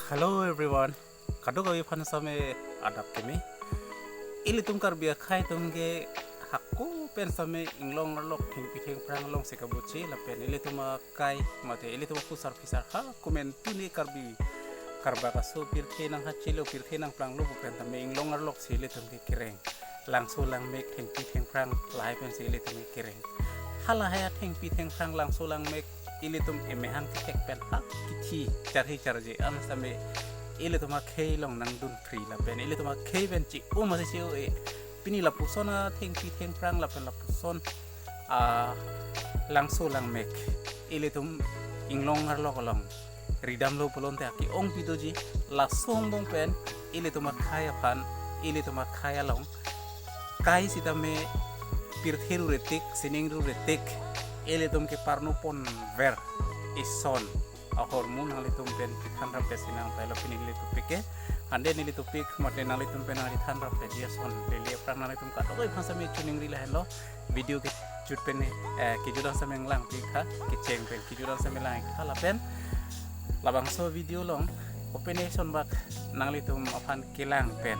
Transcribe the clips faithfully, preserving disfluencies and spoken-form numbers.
Hello everyone. Kadokave aphan same adap keme. Ilitum Karbi akhei atum ke hako pen same inglong arlok thengpi thengphrang alongsi kabuchi lapen ilitum akai mate ilitum aphusar phisar ha komantu ne Karbi karbak aso pirthe nanghachelo pirthe nangplanglo pu pen tame inglong arloksi ilitum ke kereng. Langso langmek thengpi thengphrang lahai pensi ilitum ke kereng. Halahai athengpi thengphrang langso langmek ilitum emehang kethek pen ha kithi charhe charje an same ilitum akhei along nangdun pri lapen ilitum akhei pen chi-o masi chi-o-e. Pini lapuson athengpi thengphrang lapen lapuson a langso langmek ilitum inglong arlok along ridamlo pulote aki-ongpi doji. Laso angbong pen ilitum akhei aphan ilitum akhei along kai sitame pirthe ruretik sining ruretik ilitum ke parno ponver ison ahormu nanglitum pen kethan rap pesi nangpailo pini neli topik ke. Hande neli topik mate nanglitum pen nangli than rap pesi ason lele aphrang nanglitum kadokave aphan same choningri lahenlo. Video kejut pen eh, kejut an same nanglang pik ha kecheng pen kejut an same lang ik ha lapen labangso video along kopine asonbak nanglitum aphan kelang pen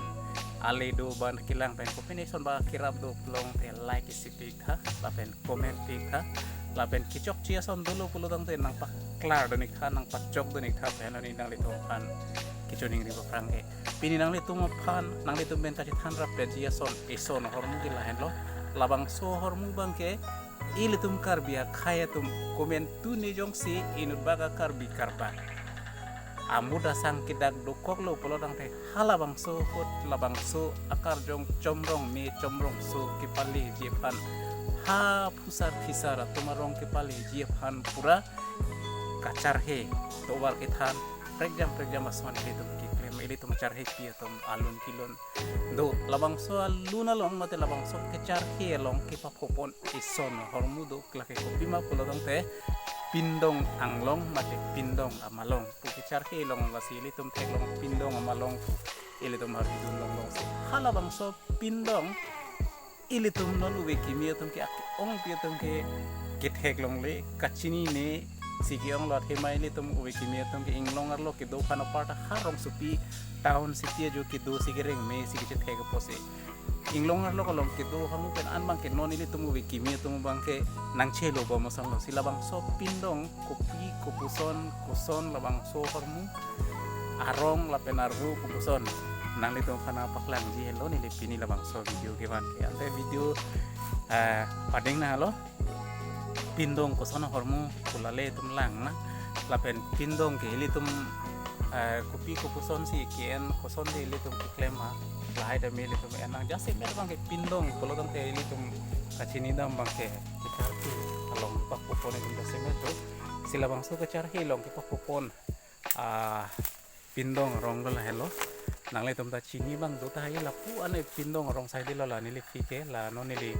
ale do ban kelang pen kopine asonbak kerap do pulote like isi pik ha lapen comment pik ha lapen kechokche ason dolo pulotangte nangpaklar dun ik ha nangpachok dun ik ha pen ani nanglitum aphan kechoningri aphrang ke. Pini nanglitum aphan nanglitum pen kachethan rap pesi ason ison ahormu ke lahenlo. Labangso ahormu abangke ilitum Karbi akhei atum komantu ne jongsi inutbak a Karbi karbak amut asang kedak dokoklo pulotangte halabangso ahut labangso akarjong chomrong me chomrongso kepaleji aphan ha phusar phisar atum arong kepaleji aphan pura kacharhe tovar kethan prekjam prekjam ason ilitum keklem ilitum charhepi atum alun kelun do. Labangso alun along mate labangso kecharhe along kepaphopon ison ahormu do. Lake kopima pulotangte pindong anglong mate pindong amalong pu kecharhe along lasi ilitum theklong pindong amalong pu ilitum hardidun longlongsi halabangso pindong ilitum non ove kimi atum ke aki-ongpi atum ke ketheklongle kachinine si ke-onglo athema ilitum ove kimi atum ke inglong arlok kedo aphan aparta ha rongsopi town city ajo kedosi kereng mesi kechethek apotsi inglong arlok along kedo ahormu pen an abangke non ilitum ove kimi atum abangke nangchelo bom asonlo si labangso pindong kopi kopuson koson labangso ahormu arong lapen arvo kopuson nanglitum aphan nangpaklangji henlo neli pini labangso video kevan ke ante video eh, pading nanglo pindong koson ahormu pu lale itum lang nang lapen pindong ke ilitum eh, kopi kopuson si ke-en kosonsi ilitum keklem ma lahai dam ilitum en nang jasemet abangke pindong pulotangte ilitum kachinidam abangke kecharpi along kepaphopon itum jasemet do si labangso kecharhe along kepaphopon ah pindong arong lo lahelo. Nanglitum ta chini abang do tahai lapu ane pindong arong saidelo la neli aphi ke la non neli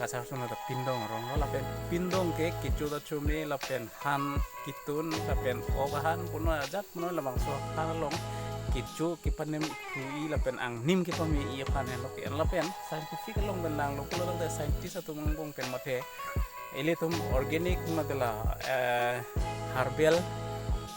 kasar suna ta pindong arong lo lapen pindong ke kecho ta chome lapen han ketun lapen ok ahan puno ajat puno labangso han along kecho kepanem tui lapen angnim kepame-i aphan henlo ke lapen scientific along pen langlo pulotangte scientist atum angbong pen mate ilitum organic mate la eh, herbal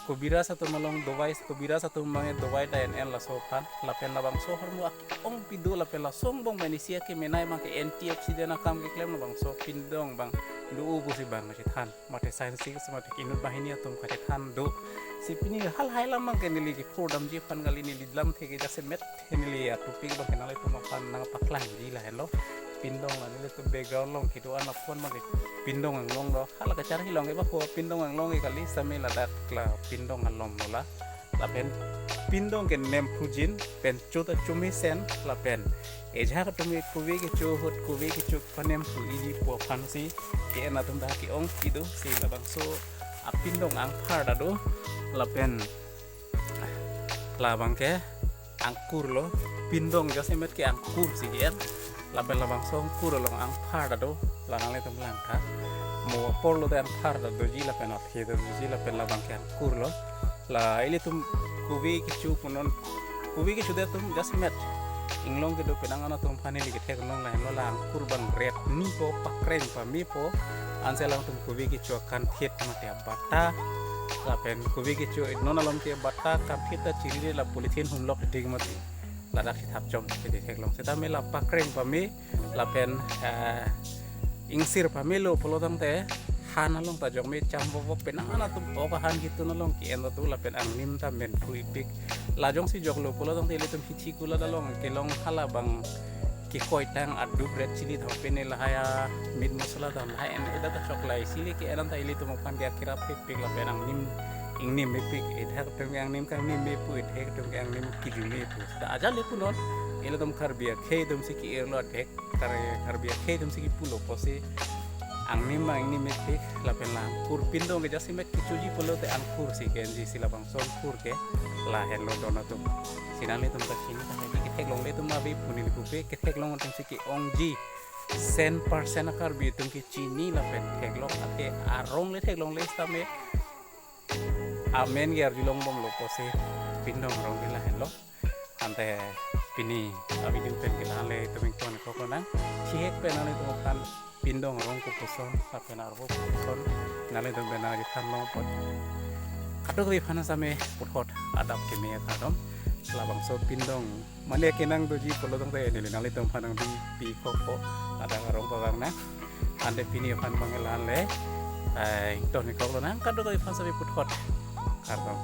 kobiras atum along dovai kobiras atum abang dovai ta en en laso aphan lapen labangso ahormu aki-ongpi do lapen laso angbong pen isi akemenei abangke antioxidant akam keklem labangso pindong abang do-o pusi abang kachethan mate science mate inut banghini atum kachethan do si pini halahai alam abangke neli kephurdamji aphan kali neli lamthe ke jasemet neli atopic abangke nanglitum aphan nangpaklangji lahenlo. Pindong la nelitum background along kedo-an aphan abangke pindong anglong lo hala kacharhe along ke ba ho pindong anglong ke kali same ladak la pindong alom lo la lapen pindong ke nemphujin pen cho ta chomesen lapen ejak atum ke kove kecho ahut kove kecho panem pu ili pu aphansi ke-en atum ta ke-ongpi do si labangso apindong angphar ta do lapen labangke angkur lo pindong jasemet ke angkur si ke-en lapen labangso angkur along angphar ta do la nanglitum langtha mo apor lo te angphar ta doji lapen aphi ta doji lapen labangke angkur lo la ilitum kove kecho punon kove kecho te atum jasemet inglong kedo penang an atum aphan ili kethek nong lahenlo la angkur abang ret ni po pakreng pame po ansi alangtum kove kecho akan thiet mate abata Lapen kove kecho non along ke batta kamphit ta chili la polythene humlok ding mati. Ladak si thapchom si theklong. Seta me la pakreng pame lapen eh, ingsir pamelo pulo tangte han along ta jok me cham vovok penang ana tum ok han kitun along ke-en ta tu lapen angnim ta men phu ipik. La jongsi joklo pulo tangte ilitum hithi kula dalong kelong hala bang kekoi tang aduk red chili thang pene lahai a meat masala tang lahai en ida ta chok lai sili ke-en ta ilitum aphan ke akirap ipik lapen angnim ingnim ipik, ithak tum ke angnim kangnim mepu, ithak tum ke angnim kijum mepu. Ta ajat le punon ilitum Karbi akhei tum si ki-irlo athek Kar- Karbi akhei tum si kipulo pusi angnim ma ingnim ipik lapen la angkur pindong ke jasi mek kechoji pulote angkur si ke-enji si labangso angkur ke lahenlo don atum. Si nanglitum ta chini tahai ke theklongle atum ave pu neli pupe, ketheklong atum si ke-ongji. Cent percent a Karbi atum ke chini lapen theklong ake arong le theklongle sitame amen ke arjulong bomlo pusi pindong arong ke lahenlo. Ante pini a video pen ke la-an le tum ingtonkoklo nang. Chihek pen nanglitum aphan pindong arong kopuson lapen arvo kopuson nanglitum pen nangchethan longpo. Kadokave aphan same puthot adap keme akardom. Labangso pindong mane kenang doji pulo tangte neli nanglitum aphan nangpi pikokpo, ladak arong pavang nang. Ante pini aphan bang la-an le eh, ingtonkoklo nang, kadokave aphan same puthot kardom.